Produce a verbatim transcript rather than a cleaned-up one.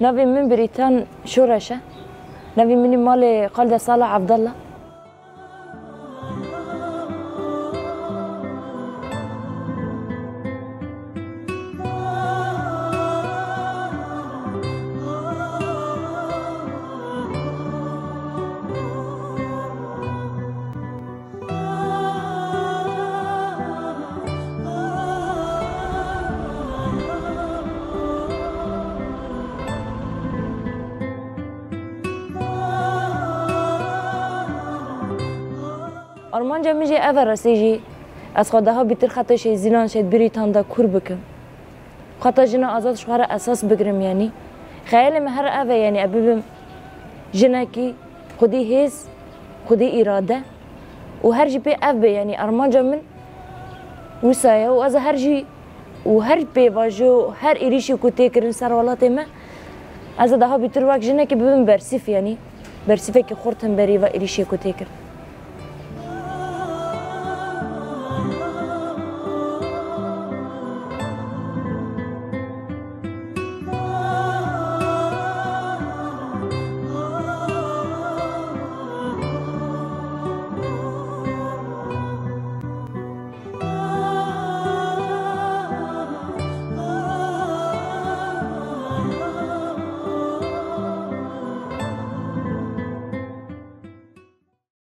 Navê min Birîtan Şoreş e. Navê min ê malê Qalde Sala Evdalla. Armanca min jî ev e, rastî jî ez xwe daha bîtir xeta şêzînan şêdbirîtan de kûr bikim. Xeta jina azad ji xwe re esas bigirim, yanî xeyalê min her ev e, yanî ez bibim jinekî xwedî hêz, xwedî îrade û her jî pê ev be, yanî armanca min wisa ye û ez her jî û her pêvajo, her êrîşê ku tê kirin ser welatê me, ez ê daha bîtir wek jinekê bibim bersîf, yanî bersîfekî xurt hemberî va êrîşê ku tê kirin.